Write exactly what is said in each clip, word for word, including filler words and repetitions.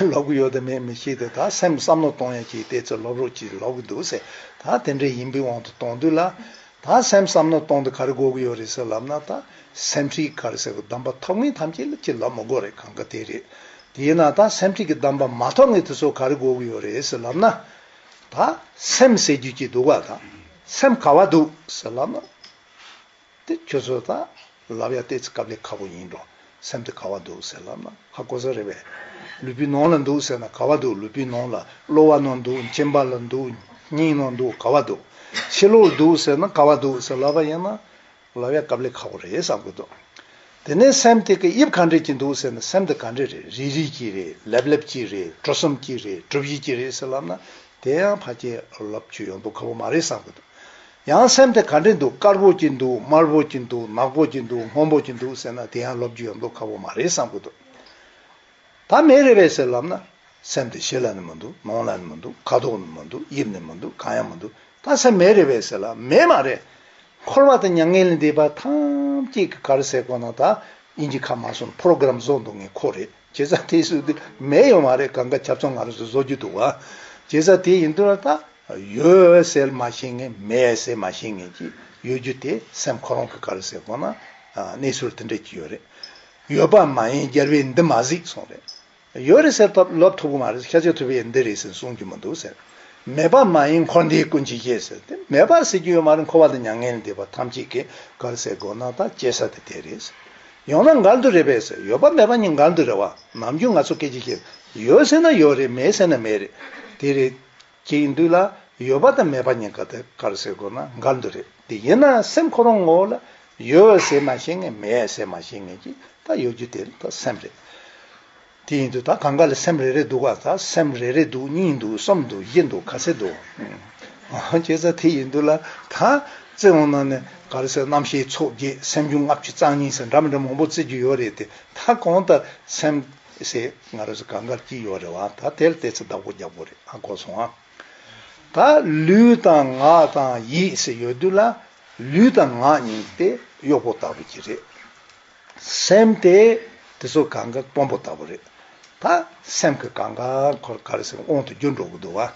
ལབ་གི་ཡོད་དམ་མེད་མི་ཤེས་ཏེ། ད་སེམས་བསམ་བློ་གཏོང་ཡ་ཅིག་ཏོག་ཙམ་ལབ་རོགས་ཅིག་ལབ་གི་འདུག་ཟེར། ད་དེ་འདྲ་ཡིན་པའི་དབང་དུ་གཏོང་དུས་ལ། ད་སེམས་བསམ་བློ་གཏོང་དུས་ག་རེ་དགོས་ཀྱི་ཡོད་རེད་ཟེར་ལབ་ན། ད་སེམས་ཁྲིད་ག་རེ་ཟེར་གི་གདམས་པ་ཐོབ་མཁན་ཐམས་ཅད་ལ་ཅིག་ལབ་མི་དགོས་རེད། གང་ག་དེ་རེད། དེ་ཡིན་ན་ད་སེམས་ཁྲིད་ཀྱི་གདམས་པ་མ་ཐོབ་མཁན་དེ་ཚོ་ག་རེ་དགོས་ཀྱི་ཡོད་རེད་ཟེར་ལབ་ན། ད་སེམས་ཟེར་རྒྱུ་ཅིག་འདུག་ག་ད་སེམས་ག་བ་འདུག་ཟེར་ལབ་ན། དེ་ཁྱོད་ཚོ་ད་ལབ་ཡ་ཏོག་ཙམ་དཀའ་ལས་ཁག་པོ་ཡིན་འགྲོ། སེམས་དེ་ག་བ་འདུག་ཟེར་ལབ་ན་ཧ་གོ་ས་རེད་པས། ལུས་པོའི་ནང་ལ་འདུག་ཟེར་ན་ག་བ་འདུག་ལུས་པོའི་ནང་ལ། གློ་བ་ནང་འདུག་མཆིན་པ་ལ་འདུག་སྙིང་ནང་འདུག་ག་བ་འདུག་ཕྱི་ལོགས་འདུག་ཟེར་ན་ག་བ་འདུག་ཟེར་ལབ་པ་ཡིན་ན། ལབ་ཡ་དཀའ་ལས་ཁག་པོ་རེད་བསམ་གི་འདུག་དེ་ནས་སེམས་དེ་གི་དབྱིབས་ག་འདྲས་ཅིག་འདུག་ཟེར་ན། སེམས་དེ་ག་འདྲས་རེད། རིལ་རིལ་ཅིག་རེད། ལེབ་ལེབ་ཅིག་རེད། གྲུ་གསུམ་ཅིག་རེད། གྲུ་བཞི་ཅིག་རེད་ཟེར་ལབ་ན། དེ་ཡང་ཕལ་ཆེར་ལབ་རྒྱུ་ཡོང་མདོག་ཁ་པོ་མ་རེད་བསམ་གི་འདུག་ཡང་སེམས་དེ་ག་འདྲས་འདུག་དཀར་པོ་ཅིག་འདུག་དམར་པོ་ཅིག་འདུག་ནག་པོ་ཅིག་འདུག་སྔོན་པོ་ཅིག་འདུག་ཟེར་ན། དེ་ཡང་ལབ་རྒྱུ་ཡོང་མདོག་ཁ་པོ་མ་རེད་བསམ་གི་འདུག་ད་མེ་རེད་པས་ཟེར་ལབ་ན། སེམས་དེ་ཕྱི་ལ་ནི་མི་འདུག་ནང་ལ་ནི་མི་འདུག་ཁ་དོག་ནི་མི་འདུག་དབྱིབས་ནི་མི་འདུག་གང་ཡང་མི་འདུག་ད་སེམས་མེ་རེད་པས་ཟེར་ལབ། མེ་མ་རེད། འཁོར་བ་དང་མྱ་ངན་ལས་འདས་པ་ཐམས་ཅད་ཀྱི་ག་རེ་ཟེར་དགོས་ན། ད་དབྱིན་ཇི་ཁ་མ་སོང་པོ་རོ་གྷ་རམ་བཟོ་འདུག་ངས་ཁོ་རེད། བྱས་ཙང་དེ་སུ་དེ་མེད་ཡོད་མ་རེད། གང་ག་ཆ་ཚང་ང་རང་ཚོ་བཟོ་རྒྱུ་འདུག་བ། བྱས་ཙང་དེ་ཡིན་དུས་ལ་ད་ཡོད་ཟེར་མ་ཤེས་མཁན། མེད་ཟེར་མ་ཤེས་མཁན་གྱི་ཡོད་རྒྱུ་དེ་སེམས་ཁོ་རང་གི་ག་རེ་ཟེར་དགོས་ན། གནས་ཚུལ་དེ་འདྲ་ཅིག་ཡོད་རེད། ཡོད་པ་མ་ཡིན་རྒྱལ་བས་འདི་མ་གཟིགས་གསུངས་རེད། ཡོད་རེད་ཟེར་ཐོབ་ལབ་ཐུབ་ཀྱི་མ་རེད། ཤཱཀྱ་ཐུབ་པས་འདི་རེད་ཟེར་གསུང་རྒྱུ་མི་འདུག་ཟེར། མེད་པ་མ་ཡིན་འཁོར་འདས་ཀུན་གྱི་གཞི་ཟེར་ཏེ། མེད་པ་ཟེར་རྒྱུ་ཡོད་མ་རེད། འཁོར་བ་དང་མྱ་ངན་ལས་འདས་པ་ཐམས་ཅད་ཀྱི་ག་རེ་ཟེར་དགོས་ན། ད་སྐྱེ་ས་དེ་དེ་རེད་ཟེར། ཡང་ན་འགལ་འདུ་རེད་པས་ཟེར། ཡོད་པ་མེད་པ་གཉིས་འགལ་འདུ་རེད་བ། ནམ་རྒྱུན་ང་ཚོ་སྐད་ཆ་བཤད། ཡོད་ཟེར་ན་ཡོད་རེད། མེད་ཟེར་ན་མེད་རེད། དེ་རེད། ཅིག་ཡིན་དུས་ལ་ཡོད་པ་དང་མེད་པ་གཉིས་ཀ་དེ་ག་རེ་ཟེར་དགོས་ན་འགལ་འདུ་རེད། དེ་ཡིན་ན་སེམས་ཁོ་རང་ངོ་བོ་ལ་ཡོད་ཟེར་མ་ཤེས་མཁན། མེད་ཟེར་མ་ཤེས་མཁན་གྱི་ད་ཡོད་རྒྱུ་དེ་ད་སེམས་རེད། དེ་ཡིན་དུས་ད་གང་ག་ལ་སེམས་རེ་རེ་འདུག་ག་ད་སེམས་རེ་རེ་འདུག་གཉིས་འདུག་གསུམ་འདུག་བཞི་འདུག་ག་ཚད་འདུག་ཨང་། བྱས་ཙང་དེ་ཡིན་དུས་ལ་ད་རྩེ་འོང་ན་ནི་ག་རེ་ཟེར། རྣམ་ཤེས་ཚོགས་བརྒྱད་སེམས་བྱུང་ལྔ་བཅུ་རྩ་གཉིས་ཟེར་འདྲ་མི་འདྲ་མང་པོ་བརྩི་རྒྱུ་ཡོད་རེད་དེ། ད་གང་ལྟར་སེམས་ཟེར་ང་རང་ཚོ་གང་ག་གཅིག་ཡོད་རེད་བ། ད་དེ་ལ་ཏོག་ཙམ་བདག་པོ་རྒྱག་དགོས་རེད། ཧ་གོ་སོང་ཨ། ད་ལུས་དང་ངག་དང་ཡིད་ཟེར་ཡོད་དུས་ལ། ལུས་དང་ངག་གཉིས་དེ་གཡོག་པོ་ལྟ་བུ་ཅིག་རེད། སེམས་དེ་དེ་ཚོ་གང་ག་དཔོན་པོ་ལྟ་བུ་རེད། ད་སེམས་ཀྱི་གང་ག་ཁོ་ག་རེ་ཟེར་དབང་དུ་འགྱུར་འགྲོ་གི་འདུག་བ།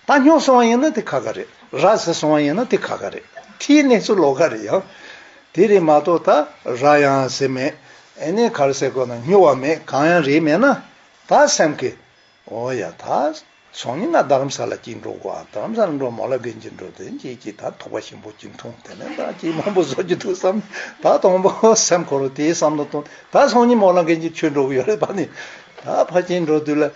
ད་སྨྱོ་སོང་བ་ཡིན་ན་དེ་ཁག་ཁག་རེད། ར་ཟེར་སོང་བ་ཡིན་ན་དེ་ཁག་ཁག་རེད། དེའི་གནས་ཚུལ་ལོགས་ཀ་རེད་ཡང་། དེ་རེད་མ་གཏོགས་ད་ར་ཡང་ཟེར་མེད། ཨེ་ནས་ག་རེ་ཟེར་དགོས་ན་སྨྱོ་བ་མེད། གང་ཡང་རེད་མེད་ན། ད་སེམས་ཀྱི། འོ་ཡ། ད་སང་ཉིན་ང་རྡ་རམ་ས་ལ་གཅིག་འགྲོ་དགོས་ཨ། རྡ་རམ་ས་ལ་འགྲོ། མོ་ལ་གན་གཅིག་འགྲོ། དེ་གཅིག་གཅིག་ད་ཐུག་པ་ཞིམ་པོ་གཅིག་འཐུང་། དེ་ནས་ད་གཅིག་མང་པོ་བཟོ་རྒྱུ་འདུག་བསམ། ད་དང་པོ་སེམས་ཁོ་རང་དེའི་བསམ་བློ་གཏོང་། ད་སང་ཉིན་མོ་ལ་གན་གཅིག་ཆོས་འགྲོ་གི་ཡོད་རེད་པ་ནི། ད་ཕར་ཕྱིན་འགྲོ་དུས་ལ།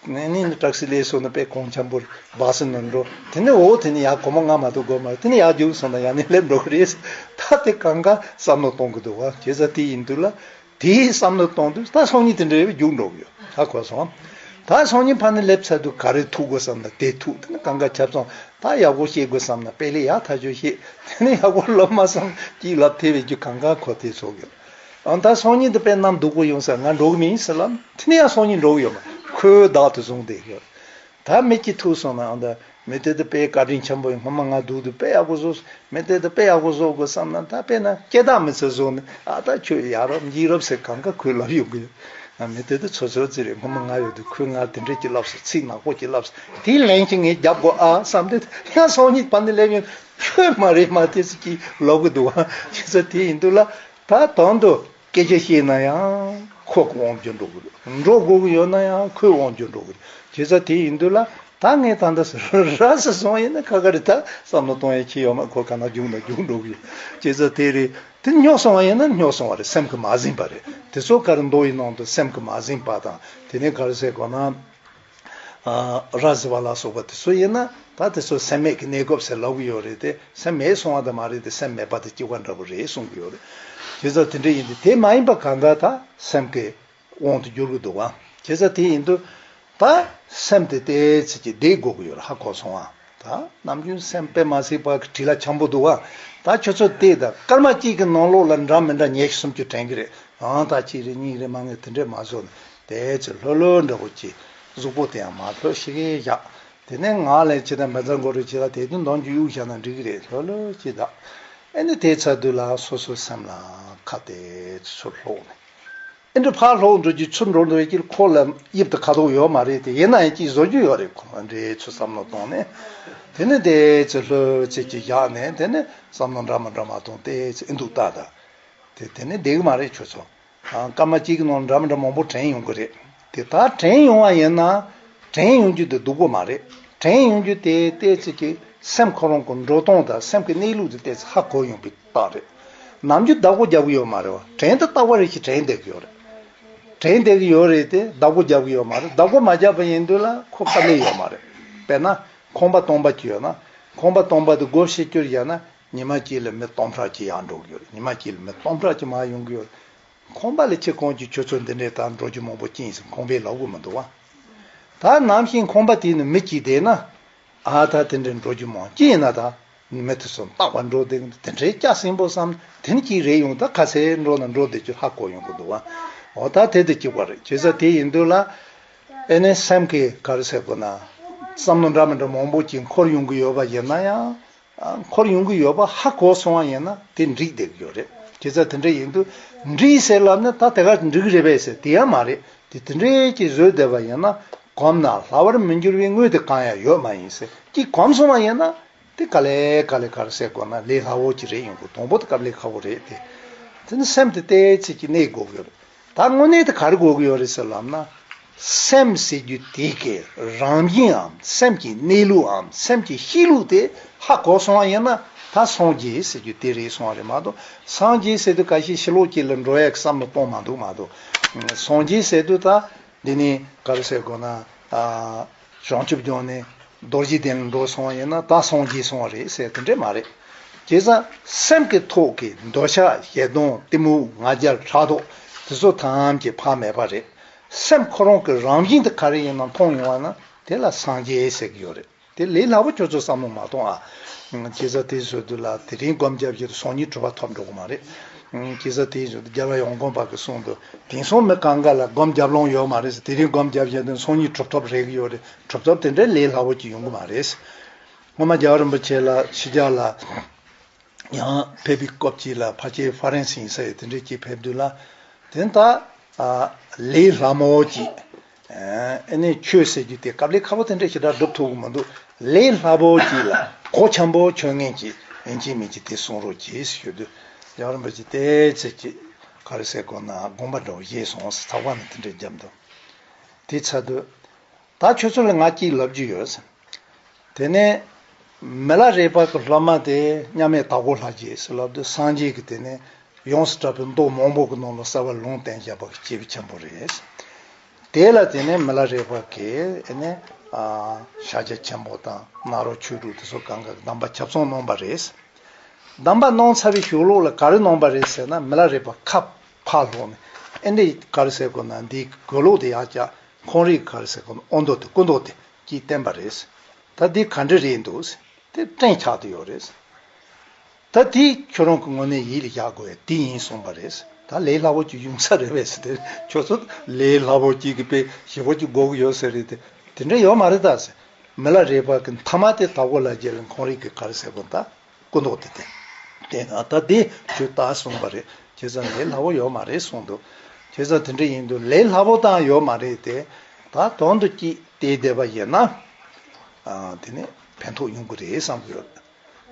ནས་ནི་ཊེག་སི་ལས་སོང་ན་དཔེ་གོང་འཆམ་པོ་རེད། སྦག་སེ་ནང་འགྲོ། དེ་ནས་འོ་དེ་ནས་ཡར་སྒོར་མོ་ལྔ་མ་གཏོགས་དགོས་མ་རེད། དེ་ནས་ཡར་རྒྱུགས་སོང་ན་ཡར་ནས་སླེབས་འགྲོ་གི་རེད། ད་དེ་གང་ག་བསམ་བློ་གཏོང་གི་འདུག་བ། བྱས་ཙང་དེ་ཡིན་དུས་ལ། དེའི་བསམ་བློ་གཏོང་དུས་ད་སང་ཉིན་དེ་འདྲའི་རྒྱུགས་འགྲོ་གི་ཡོད། ཧ་གོ་སོང་། ད་སང་ཉིན་ཕར་ནས་སླེབས་ཚར་དུས་ག་རེ་ཐུག་དགོས་བསམ་ན་དེ་ཐུག་དེ་ནི་གང་ག་ཆབ་ཚང་ད་ཡག་པོ་བཤད་དགོས་བསམ་ན་དཔེ་ལས་ཡག་ཐག་ཆོད་བཤད། དེ་ནི་ཡག་པོ་ལབ་མ་བསམ་གཅིག་ལབ་ཐེ་བའི་རྒྱུ་གང་ག་ཁོ་དེ་ཚོ་གི། ཨང་། ད་སང་ཉིན་དུ་དཔེ་གནམ་སྡུག་པོ་ཡོང་ས་ང་འགྲོ་གི་མིན་ཟེར་ལབ། དེ་ནི་ཡང་སང་ཉིན་འགྲོ་གི་ཡོད་མ། ཁོའི་བདག་ཏུ་བཟུང་བསྡད་ཡོད། ད་མི་གཅིག་ཐུག་སོང་ན་ཨང་། ད་མི་དེ་དུ་དཔེ་བཀའ་དྲིན་ཆེན་པོ་ཡིན། སྔོན་མ་ང་སྡུག་དུས་དཔེ་ཡག་པོ་བཟོ། མི་དེ་དུ་དཔེ་ཡག་པོ་བཟོ་དགོས་བསམ་ན། ད་དཔེར་ན་སྐྱེ་བདག་མི་ཚེ་བཟོ་ནས་ཨ་ད་ཁྱོད་ཡག་རབས་འཇིགས་རབས་ཟེར་གང་ག་ཁོས་ལབ་ཡོང་གི་ཡོད། ང་མི་དེ་དུ་ཚོད་ཚོད་ཙི་རེད། སྔོན་མ་ང་ཡོད་དུས་ཁོས་ང་དེ་འདྲས་ཅིག་ལབ་སོང་། ཚིག་ནག་པོ་ཅིག་ལབ་སོང་། དེའི་ལན་ཅིག་ངས་རྒྱབ་དགོས་ཨ་བསམ་སྟེ་ཡང་སང་ཉིན་ཕར་ནས་སླེབས་ཡོང་། ཁྱོད་མ་རེད་མ་དེ་ཟེར་གྱིས་ལབ་གི་འདུག་ཨ། བྱས་ཙང་དེ་ཡིན་དུས་ལ། ད་དོན་དུ་སྐད་ཆ་བཤད་ན་ཡང་ཁོ་དབང་སྒྱུར་འགྲོ་གི་རེད། འགྲོ་དགོས་ཀྱི་ཡོད་ན་ཡང་ཁོས་དབང་སྒྱུར་འགྲོ་གི་རེད། བྱས་ཙང་དེ་ཡིན་དུས་ལ་ད་ངས་ད་ལྟ་ཟེར་ར་ཟེར་སོང་ཡིན་ན་ཁ་ཁ་རེད། ད་བསམ་བློ་གཏོང་ཡ་ཁྱི་ཡོད་མ། ཁོ་ག་ན་རྒྱུག་ན་རྒྱུག་འགྲོ་གི་ཡོད། བྱས་ཙང་དེ་རེད། དེ་སྨྱོ་སོང་བ་ཡིན་ན་སྨྱོ་སོང་བ་རེད། སེམས་ཀྱིས་མ་ཟིན་པ་རེད། དེ་ཚོ་ག་རེ་མདོ་ཡི་ནང་དུ་སེམས་ཀྱིས་མ་ཟིན་པ་དང་། དེ་ནས་ག་རེ་ཟེར་དགོས་ན། ཨ། ར་བཟི་བ་ལ་སོགས་པ་དེ་ཚོ་ཡིན་ན་ད་དེ་ཚོ་སེམས་མེད་ཀྱི་གནས་སྐབས་ཟེར་ལབ་ཀྱི་ཡོད་རེད་དེ། སེམས་མེད་སོང་བ་དེ་མ་རེད་དེ། སེམས་མེད་པ་དེ་གཅིག་པ་འདྲ་པོ་རེད་གསུང་གི་ཡོད་རེད། བྱས་ཙང་དེ་འདྲ་ཡིན་དུས་དེ་མ་ཡིན་པ་གང་ག་ད་སེམས་ཀྱི་དབང་དུ་འགྱུར་གྱི་འདུག་བ། བྱས་ཙང་དེ་ཡིན་དུས་ད་སེམས་དེ་ཏོག་ཙམ་ཅིག་བདེ་དགོས་ཀྱི་ཡོད་རེད། ཧ་གོ་སོང་ཨ། ད་ནམ་རྒྱུན་སེམས་དཔེ་མ་སྲིད་པ་གི་དྲི་ལ་འཆམ་པོ་འདུག་བ། ད་ཁྱོད་ཚོ་བལྟས་དང་། སྐར་མ་གཅིག་གི་ནང་ལོགས་ལ་འདྲ་མི་འདྲ་ཉི་ཤུ་སུམ་ཅུ་དྲན་གྱི་རེད། ཨང་། ད་གཅིག་རེ་གཉིས་རེ་མ་ངེས་དེ་འདྲས་མ་བཟོ་ནས་དེ་ཚོ་ལྷོད་ལྷོད་འདྲ་པོ་གྱིས་གཟུགས་པོ་དེ་ཡང་མ་ལྷོད་ཤིག་གེ་བཞག་དེ་ནས་ངག་ལས་ཇི་ལྟར་འབད་རྩ་འགོ་རུ་ཇི་ལྟར་དེ་དུས་འདོན་རྒྱུ་གཡུག་བཞག་ན་འགྲིག་གི་རེད། ལྷོད་ལྷོད་ཀྱིས་ད། ཨེ་ནི་དེ་ཚར་དུས་ལ་སོ་སོའི་སེམས་ལ་ཁ་དེ་ཚུར་ལྷོག་ནས། ཨེ་འདྲ་ཕར་ལྷོག་འགྲོ་རྒྱུ་ཚུར་འགྲོ་འགྲོ་ཡི་ཁོ་ལ་དབྱིབས་དེ་ཁ་དོག་ཡོད་མ་རེད་དེ། ཡིན་ན་ཡང་ཅིག་བཟོ་རྒྱུ་ཡོད་རེད། ཁོ་འདྲའི་ཚུར་བསམ་བློ་བཏང་ནས། དེ་ནས་དེ་ཚོ་ལྷོད་ཚེ་ཅིག་བཞག་ནས། དེ་ནས་བསམ་བློ་འདྲ་མི་འདྲ་མ་གཏོང་། དེ་ཚོ་ཨེ་འདུག་ད་ད། དེ་དེ་ནས་བསྡད་གི་མ་རེད་ཁྱོད་ཚོ། ཨ། སྐར་མ་གཅིག་གི་ནང་འདྲ་མི་འདྲ་མང་པོ་དྲན་ཡོང་གི་རེད། དེ་ད་དྲན་ཡོང་བ་ཡིན་ན། དྲན་ཡོང་རྒྱུ་དེ་སྡུག་པོ་མ་རེད། དྲན་ཡོང་རྒྱུ་དེ་ཏོག་ཙམ་གྱི་སེམས་ཁོ་རང་གི་འགྲོ་སྟངས་དང་སེམས་ཀྱི་གནས་ལུགས་དེ་ཏོག་ཙམ་ཧ་གོ་ཡོང་པའི་རྟགས་རེད། ནམ་རྒྱུན་བདག་པོ་རྒྱབ་གི་ཡོད་མ་རེད་བ། དྲན་དེ་རྟག་པ་རེ་ཞིག་དྲན་བསྡད་གི་ཡོད་རེད། དྲན་བསྡད་གི་ཡོད་རེད་དེ། བདག་པོ་རྒྱབ་གི་ཡོད་མ་རེད། བདག་པོ་མ་རྒྱབ་པ་ཡིན་དུས་ལ་ཁོ་དཀའ་ལས་ཡོད་མ་རེད། དཔེར་ན་ཁང་པ་སྟོང་པ་ཅིག་ཡོད་ན། ཁང་པ་སྟོང་པ་དེ་སྒོ་ཕྱེ་བསྐྱུར་བཞག་ན། ཉི་མ་གཅིག་ལ་མི་སྟོང་ཕྲག་ཅིག་ཡར་འགྲོ་གི་ཡོད་རེད། ཉི་མ་གཅིག་ལ་མི་སྟོང་ཕྲག་ཅིག་མར་ཡོང་གི་ཡོད་རེད། ཁང་པ་ལ་ཁྱེད་གང་ཅིག་ཁྱོད་ཚོ་འདི་འདྲའི་ད་འགྲོ་རྒྱུ་མང་པོ་ཅི་ཡིན་ཟེར་ཁང་པས་ལབ་དགོས་མི་འདུག་བ། ད་ནམ་ཞིག་ཁང་པ་དེ་ནི་མི་གཅིག་བསྡད་ན། ཨ། ད་དེ་འདྲའི་འགྲོ་རྒྱུ་མང་ཅི་ཡིན་ན། ད་མི་དེ་ཚོ་རྟག་པར་འགྲོ་བསྡད། དེ་འདྲའི་སྐྱ་སེང་པོ་བསམ། དེ་ནི་གཅིག་རེད། ཡོང་ད་ག་ཚད་འགྲོ་ན་འགྲོ་བསྡད་རྒྱུ་ཧ་གོ་ཡོང་གི་འདུག་བ། འོ། ད་དེ་དེ་གཅིག་པ་རེད། བྱས་ཙང་དེ་ཡིན་དུས་ལ། ཨེ་ནས་སེམས་ཀྱི་ག་རེ་ཟེར་དགོས་ན། བསམ་བློ་འདྲ་མི་འདྲ་མང་པོ་ཅིག་འཁོར་ཡོང་གི་ཡོད་པ་ཡིན་ན་ཡང་། འཁོར་ཡོང་གི་ཡོད་པ་ཧ་གོ་སོང་བ་ཡིན་ན་དེ་འགྲིག་བསྡད་ཀྱི་ཡོད་རེད། བྱས་ཙང་དེ་འདྲ་ཡིན་དུས་འགྲིག་ཟེར་ལབ་ན་ད་དེ་ག་འགྲིག་རེད་པས་ཟེར་དེ་ཡང་མ་རེད། དེ་དེ་འདྲའི་ཅིག་བཟོས་བསྡད་པ་ཡིན་ན། གོམས་ན་སླ་བར་མི་འགྱུར་བའི་དངོས་དེ་གང་ཡང་ཡོད་མ་ཡིན་ཟེར། ཅིག་གོམས་སོང་བ་ཡིན་ན་དེ་ག་ལེ་ག་ལེ་ག་རེ་ཟེར་དགོས་ན་ལས་སླ་བོ་ཅིག་རེད། ཡོང་གི་དང་པོ་དེ་སྐབས་ལས་ཁག་པོ་རེད་དེ། དེ་ནི་སེམས་དེ་ཏོག་ཙམ་ཅིག་གནས་དགོས་ཀྱི་རེད། ད་དངོས་གནས་དེ་ག་རེ་དགོས་ཀྱི་ཡོད་རེད་ཟེར་ལབ་ན། སེམས་ཟེར་རྒྱུ་དེ་གི་རང་བཞིན་འམ། སེམས་ཀྱི་གནས་ལུགས་འམ། སེམས་ཀྱི་གཤིས་ལུགས་དེ་ཧ་གོ་སོང་བ་ཡིན་ན། ད་སངས་རྒྱས་ཟེར་རྒྱུ་དེ་རེད་གསུངས་པ་རེད་མ་གཏོགས། སངས་རྒྱས་ཟེར་དུས་ཁ་ཤས་ཕྱི་ལོགས་གཅིག་ལ་འགྲོ་ཡག་གི་བསམ་བློ་གཏོང་མ་འདུག་མ་གཏོགས། སངས་རྒྱས་ཟེར་དུས་ད་འདི་ནི་ག་རེ་ཟེར་དགོས་ན། ཨ། བྱང་ཆུབ་སྦྱོང་ནས་རྡོ་རྗེ་གདན་ལ་འགྲོ་སོང་བ་ཡིན་ན་ད་སངས་རྒྱས་སོང་བ་རེད་ཟེར་དེ་འདྲས་མ་རེད། བྱས་ཙང་སེམས་ཀྱི་ཐོག་གི་འདོད་ཆགས་ཞེ་སྡང་གཏི་མུག་ང་རྒྱལ་ཕྲག་དོག་དེ་ཚོ་ཐམས་ཅད་ཕ་མེད་པ་རེད། སེམས་ཁོ་རང་གི་རང་བཞིན་དེ་ག་རེ་ཡིན་ན་མཐོང་ཡོང་བ་ན་དེ་ལ་སངས་རྒྱས་ཟེར་གྱི་ཡོད་རེད། དེ་ལས་སླ་པོ་ཁྱོད་ཚོ་བསམ་བློ་མ་གཏོང་ཨ། བྱས་ཙང་དེ་བཟོ་དུས་ལ་དེ་རིང་སྒོམ་རྒྱབ་བྱས་ཏེ་སང་ཉིན་གྲུབ་པ་ཐོབ་འགྲོ་གི་མ་རེད། བྱས་ཙང་དེ་བཟོ་དུས་རྒྱལ་བ་ཡོངས་གོང་པ་གི་གསུང་དུ་དེང་སང་མི་གང་ག་ལ་སྒོམ་རྒྱབ་ལོང་ཡོད་མ་རེད་ཟེར། དེ་རིང་སྒོམ་རྒྱབ་བྱས་ཏེ་སང་ཉིན་གྲུབ་ཐོབ་རེག་གི་ཡོད་རེད། གྲུབ་ཐོབ་དེ་འདྲའི་ལས་སླ་པོ་ཅིག་ཡོང་གི་མ་རེད། སྔོན་མ་རྒྱལ་བ་རིན་པོ་ཆེ་ལ་ཕྱི་རྒྱལ་ལ་ཡང་ཕེབས་པའི་སྐབས་ཅིག་ལ་ཕལ་ཆེར་ཧྥ་རན་སི་ཡིན་ས་ཡོད། དེ་འདྲའི་ཅིག་ཕེབས་དུས་ལ་དེ་ད། ཨ། ལས་སླ་མོ་ཅིག་ཨ་ནི་ཆོས་ཟེར་རྒྱུ་དེ་དཀའ་ལས་ཁག་པོ་དེ་འདྲ་ཞེ་དྲག་སྒྲུབ་ཐུབ་ཀྱི་མི་འདུག་ལས་སླ་པོ་ཅིག་ལ་གོ་ཆེན་པོ་ཆོད་མཁན་ཅིག་ཡིན་གཅིག་མིན་གཅིག་དེ་གསུང་རོགས་གྱིས་ཞུ་དུས། རྒྱལ་བ་རིན་པོ་ཆེ་ཏོག་ཙམ་ཅིག་ག་རེ་ཟེར་དགོས་ན་དགོངས་པ་འདྲ་བོ་བཞེས་སོང་ཟེར། ཚགས་པར་ནང་དེ་འདྲ་བརྒྱབ་འདུག་དེ་ཚར་དུས། ད་ཁྱོད་ཚོ་ལ་ང་གཅིག་ལབ་རྒྱུ་ཡོད་ཟེར། དེ་ནས་མི་ལ་རས་པ་གི་སློབ་མ་དེ་མཉམ་མེད་དྭགས་པོ་ལྷ་རྗེ་ཟེར་ལབ་དུས་སངས་རྒྱས་ཀྱི་དེ་ནས་ཡོངས་སུ་གྲགས་པའི་མདོ་མང་པོ་གི་ནང་ལ་གསལ་བར་ལུང་བསྟན་བཞག་པ་གི་སྐྱེས་བུ་ཆེན་པོ་རེད། དེ་ལ་དེ་ནས་མི་ལ་རས་པ་གིས་ཨེ་ནས་ཨ་ཤཱཀྱ་ཆེན་པོ་དང་ནཱ་རོ་ཆོས་དྲུག་དེ་ཚོ་གང་ག་གདམས་པ་ཁྱབ་གསུམ་གནང་བ་རེད། གདམས་པ་གནང་ཚར་བའི་གཞུག་ལོགས་ལ་ག་རེ་གནང་བ་རེད་ཟེར་ན། མི་ལ་རས་པ་ཁ་ཕར་ལོག་ནས་ཨེ་འདི་ག་རེ་ཟེར་དགོས་ན་འདིའི་གོས་ལོག་དེ་ཡར་བཀྱག་ཁོང་རིགས་ག་རེ་ཟེར་དགོས་ན་དབང་མདོ་དེ་སྐུ་མདོག་དེ་གཅིག་བསྟན་པ་རེད། ད་འདི་ག་འདྲ་རེད་འདུག་དེ་སྤྲིན་ཆགས་དུ་ཡོད་རེད། ད་དེ་ཁྱོད་རང་གི་ངོས་ནས་ཡིད་ལ་བཞག་དགོས་ཡ་དེ་ཡིན་གསུངས་པ་རེད། ད་ལས་སླ་བོ་ཅིག་ཡོང་ས་རེད་པས་ཟེར་ཏེ། ཁྱོད་ཚོ་ལས་སླ་བོ་ཅིག་གི་དཔེ་ཞེ་པོ་ཅིག་དགོས་ཀྱི་ཡོད་ས་རེད་དེ། དེ་འདྲ་ཡོད་མ་རེད་ད་ཟེར། མི་ལ་རས་པ་གི་མཐའ་མ་དེ་དྭགས་པོ་ལྷ་རྗེ་ལ་ཁོང་རིགས་ཀྱི་ག་རེ་ཟེར་དགོས་ད། སྐུ་མདོག་དེ་སྟེ། དེ་ན་ད་དེ་ཁྱོད་ལྟ་གསུངས་པ་རེད། བྱས་ཙང་ལས་སླ་བོ་ཡོད་མ་རེད་གསུངས་འདུག་བྱས་ཙང་དེ་འདྲ་ཡིན་དུས་ལས་སླ་བོ་དང་ཡོད་མ་རེད་དེ། ད་དོན་དུ་ཅིག་བལྟས་བསྡད་པ་ཡིན་ན། ཨ། དེ་ནས་ཕན་ཐོགས་ཡོང་གི་རེད་བསམ་གྱི་ཡོད།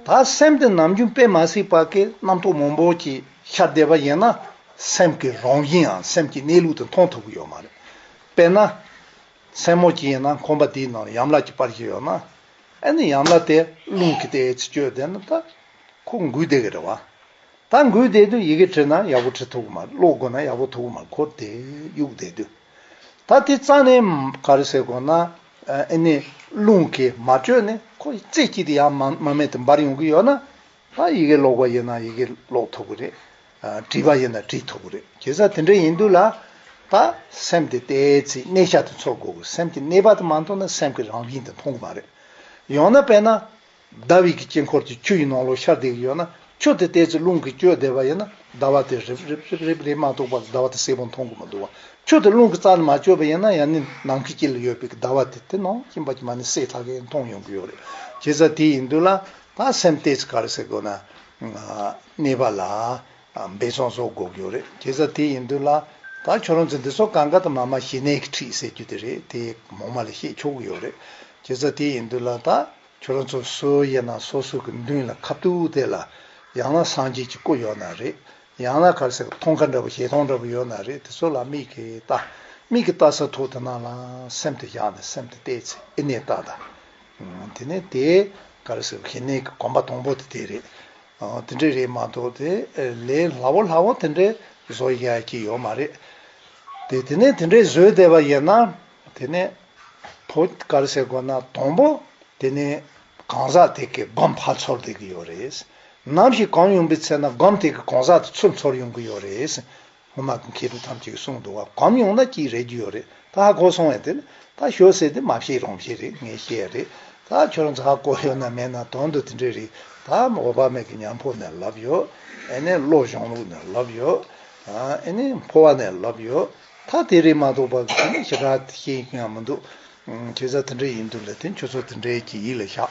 ད་སེམས་དེ་ནམ་རྒྱུན་དཔེ་མ་སྲིད་པ་གི་རྣམ་རྟོག་མང་པོ་ཅིག་ཤར་བསྡད་པ་ཡིན་ན། སེམས་ཀྱི་རང་བཞིན་ཡང་སེམས་ཀྱི་གནས་ལུགས་དེ་མཐོང་ཐུབ་ཀྱི་ཡོད་མ་རེད། དཔེར་ན། མཚན་མོ་གཅིག་ཡིན་ན་ཁང་པ་དེའི་ནང་ཡམ་ལ་གཅིག་སྤར་གྱི་ཡོད་ན། ཨ་ནི་ཡམ་ལ་དེ་རླུང་གིས་དེ་ཚོ་བསྐྱོད་བསྡད་ན་ད་ཁོ་འགུལ་བསྡད་ཀྱི་རེད་བ། ད་འགུལ་བསྡད་དུས་ཡི་གེ་བྲིས་ན་ཡག་པོ་བྲིས་ཐུབ་ཀྱི་མ་རེད། ཀློག་དགོས་ན་ཡག་པོ་ཐུབ་ཀྱི་མ་རེད། ཁོ་དེ་གཡུག་བསྡད་དུས། ད་དེ་རྩ་ནས་ག་རེ་ཟེར་དགོས་ན། ཨ་ནི་རླུང་གིས་མ་བསྐྱོད་ནས་ཁོ་རྩེ་གཅིག་དེ་ཡང་མ་མ་རྨས་དེ་འབར་ཡོང་གི་ཡོད་ན། ད་ཡི་གེ་ཀློག་པ་ཡིན་ན་ཡི་གེ་ཀློག་ཐུབ་ཀྱི་རེད། ཨ། བྲིས་པ་ཡིན་ན་བྲིས་ཐུབ་ཀྱི་རེད། བྱས་ཙང་དེ་འདྲ་ཡིན་དུས་ལ། ད་སེམས་དེ་ཏོག་ཙམ་གནས་ཤ་དེ་ཚོར་དགོས་ཀྱི། སེམས་ཀྱི་གནས་པ་དེ་མ་མཐོང་ན་སེམས་ཀྱི་རང་བཞིན་དེ་མཐོང་གི་མ་རེད། ཡང་ན་དཔེར་ན། ཟླ་བའི་གི་དཀྱིལ་འཁོར་གྱི་ཆུ་ཡི་ནང་ལོགས་ཤར་བསྡད་ཀྱི་ཡོད་ན། ཆུ་དེ་ཏོག་ཙམ་རླུང་གིས་བསྐྱོད་བསྡད་པ་ཡིན་ན་ཟླ་བ་དེ་རིབ་རིབ་རིབ་རིབ་རེད་མ་གཏོགས་པ་ཟླ་བ་དེ་གསལ་པོ་མཐོང་གི་མི་འདུག་བ། ཆུ་དེ་རླུང་གིས་རྩ་ནས་མ་བསྐྱོད་པ་ཡིན་ན་ཡང་ནི་ནམ་མཁའི་དཀྱིལ་ལ་ཡོད་པའི་གི་ཟླ་བ་དེ་དེ་ནང་གཅིན་པ་གཅིག་མ་ནི་གསལ་ཐག་གིས་མཐོང་ཡོང་གི་ཡོད་རེད། བྱས་ཙང་དེ་ཡིན་དུས་ལ་ད་སེམས་ཏོག་ཙམ་ག་རེ་ཟེར་དགོས་ན། གནས་པ་ལ་འབད་བརྩོན་བཟོ་དགོས་ཀྱི་ཡོད་རེད། བྱས་ཙང་དེ་ཡིན་དུས་ལ་ ད་ཁྱོད་རང་ཚོ་འདི་ཚོ་གང་ག་དུ་མ་མ་ཞི་གནས་ཀྱི་ཁྲིད་ཟེར་རྒྱུ་དེ་རེད། དེ་མོ་མ་ལ་བཤད་ཆོག་གི་ཡོད་རེད། བྱས་ཙང་དེ་ཡིན་དུས་ལ་ད་ཁྱོད་རང་ཚོ་སུ་ཡིན་ན་སོ་སོ་གི་མདུན་ལ་ཁ་ཐུག་དེ་ལ་ཡང་ན་སངས་རྒྱས་ཀྱི་སྐུ་ཡོད་ན་རེད། ཡང་ན་ག་རེ་ཟེར་མཐོང་ཁ་འདྲ་པོ་ཞལ་མཐོང་འདྲ་པོ་ཡོད་ན་རེད། དེ་ཚོ་ལ་མིག་གིས་ལྟ། མིག་གིས་ལྟ་ས་ཐོག་དེ་ནང་ལ་སེམས་དེ་བཞག་ནས་སེམས་དེ་གཏད་ཚེ་ཨེ་ནས་ལྟ་ད། དེ་ནས་དེ་ག་རེ་ཟེར་ཞི་གནས་ཀྱི་གོམ་པ་དང་པོ་དེ་དེ་རེད། དེ་འདྲས་རེད་མ་གཏོགས་དེ་ལས་སླ་བོ་སླ་བོ་དེ་འདྲས་བཟོ་ཡ་གི་ཡོད་མ་རེད། དེ་དེ་ནས་དེ་འདྲས་བཟོས་བསྡད་པ་ཡིན་ན་དེ་ནས་བོད་ག་རེ་ཟེར་དགོས་ན་དང་པོ་དེ་ནས་གང་ཟག་དེ་གི་སྒོམ་ཕར་ཚུར་བསྡད་ཀྱི་ཡོད་རེད། ནམ་ཞིག་གོམས་ཡོང་པའི་ཚེ་ན་སྒོམ་དེ་གི་གང་ཟག་དེ་ཚུར་ཚུར་ཡོང་གི་ཡོད་རེད། སྔོན་མ་གི་མཁས་གྲུབ་ཐམས་ཅད་ཀྱིས་གསུངས་འདུག་བ། གོམས་ཡོང་ན་གཅིག་རེད་རྒྱུ་ཡོད་རེད། ད་ཧ་གོ་སོང་བས་དེ་ནི་ད་ཞོ་ཟེར་དེ་མ་བཤད་རང་བཤད་རེད། ངས་བཤད་རེད། ད་ཁྱོད་རང་ཚོ་ཧ་གོ་ཡོད་ན་མེད་ན་དོན་དུ་དེ་འདྲས་རེད། ད་འོད་དཔག་མེད་ཀྱི་ཉམས་ཕོ་ནས་ལབ་ཡོད། ཨེ་ནས་བློ་སྦྱོང་ལུགས་ནས་ལབ་ཡོད། ཨེ་ནས་འཕོ་བ་ནས་ལབ་ཡོད། ད་དེ་རེད་མ་གཏོགས་པ་གི་ཞེ་དྲག་ཤེས་ཀྱི་ཡང་མི་འདུག་བྱས་ཙང་དེ་འདྲ་ཡིན་དུས་ལ་དེ་ཁྱོད་ཚོ་དེ་འདྲའི་གི་ཡིད་ལ་བཞག་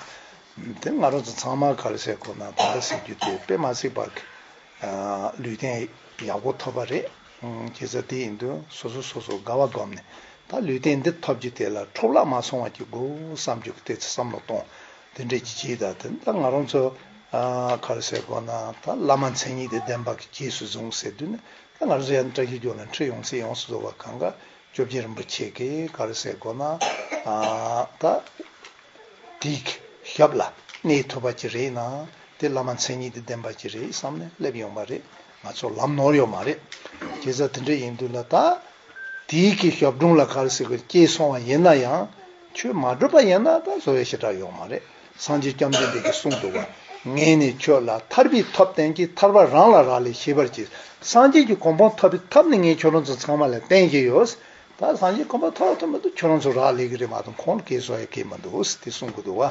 དེ་ང་རང་ཚོ་ཚང་མ་ག་རེ་ཟེར་དགོས་ན་ད་ལྟ་ཟེར་རྒྱུ་དེ་དཔེ་མ་སྲིད་པ་གི་ལུས་རྟེན་ཡག་པོ་ཐོབ་པ་རེད། བྱས་ཙང་དེ་ཡིན་དུས་སོ་སོ་སོ་སོ་དགའ་བ་སྒོམ་ནས་ད་ལུས་རྟེན་འདི་ཐོབ་རྒྱུ་དེ་ལ་འཕྲོ་བརླག་མ་སོང་བ་གི་དགོས་བསམ་རྒྱུ་གི་དེ་ཚོ་བསམ་བློ་གཏོང་། དེ་འདྲས་ཀྱི་བྱས་ད་དེ་ད་ང་རང་ཚོ་ག་རེ་ཟེར་དགོས་ན་ད་བླ་མ་མཚན་ཉིད་དེ་ལྡན་པ་གི་རྗེས་སུ་བཟུང་ཟེར་དུས་ནི་ད་ང་རང་ཚོ་ཡང་བཀྲ་ཤིས་ལྗོངས་ལ་ཁྲིད་ཡོང་སྲིད་འདུག་བ། གང་ག་སྐྱོབ་རྗེ་རིན་པོ་ཆེ་གིས་ག་རེ་ཟེར་དགོས་ན་ད་དེའི་ཞབས་ལ་གནས་ཐུབ་པ་ཅིག་རེད་ན་དེ་བླ་མ་མཚན་ཉིད་དེ་ལྡན་པ་ཅིག་རེད་བསམ་ནས་སླེབས་ཡོང་བ་རེད། ང་ཚོ་ལམ་ནོར་ཡོད་མ་རེད། བྱས་ཙང་དེ་འདྲ་ཡིན་དུས་ལ་ད་དེའི་གི་ཞབས་དྲུང་ལ་ག་རེ་ཟེར་དགོས་སྐྱེས་སོང་བ་ཡིན་ན་ཡང་ཆོས་མ་སྒྲུབ་པ་ཡིན་ན་ད་བཟོ་ཡ་ཞེ་དྲག་ཡོད་མ་རེད། སངས་རྒྱས་བཅོམ་ལྡན་འདས་ཀྱིས་གསུངས་འདུག་བ། ངས་ནི་ཁྱོད་ལ་ཐར་པའི་ཐབས་བསྟན་གྱིས་ཐར་པ་རང་ལ་རག་ལས་ཤེས་པར་གྱིས། སངས་རྒྱས་ཀྱི་གོ་འཕང་ཐོབ་པའི་ཐབས་ནི་ངས་ཁྱོད་རང་ཚོ་ཚང་མ་ལ་བསྟན་གྱི་ཡོད། ད་སངས་རྒྱས་གོ་འཕང་ཐོབ་ཐུབ་མི་འདུག་ཁྱོད་རང་ཚོ་རག་ལས་ཀྱི་རེད་མ་གཏོགས་ཁོང་ལ་སྐྱེལ་བཟོ་ཡ་གི་མི་འདུག་དེ་གསུང་གི་འདུག་བ།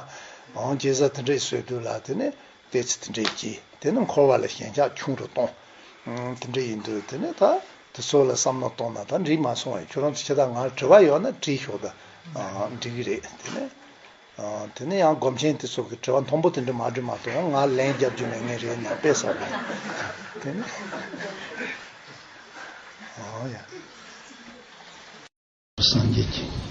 འོང་བྱས་ཙང་དེ་འདྲས་བཟོས་དུས་ལ་དེ་ནས་དེ་ཚེ་དེ་འདྲས་ཀྱིས་དེ་ནས་འཁོར་བ་ལ་ཞེན་ཆགས་ཆུང་རུ་གཏོང་། དེ་འདྲས་ཡིན་དུས་དེ་ནས་ད་དེ་ཚོ་ལ་བསམ་བློ་གཏོང་ན་ད་འགྲིག་མ་སོང་བས། ཁྱོད་རང་ཚོ་ཆ་ད་ང་དྲི་བ་ཡོད་ན་དྲིས་ཤོག་ད་འགྲིག་གི་རེད། དེ་ནས། ཨ། དེ་ནས་ཡང་སྒོམ་ཆེན་དེ་ཚོ་གི་དྲི་བ་མཐོན་པོ་དེ་འདྲ་མ་དྲིས་མ་གཏོགས་ཡང་ང་ལན་རྒྱབ་རྒྱུ་མེད་ངེས་རེད་ན་དཔེ་བསགས་པ་ཡིན། དེ་ནས། ཨོ་ཡ། སངས་རྒྱས་ཀྱི་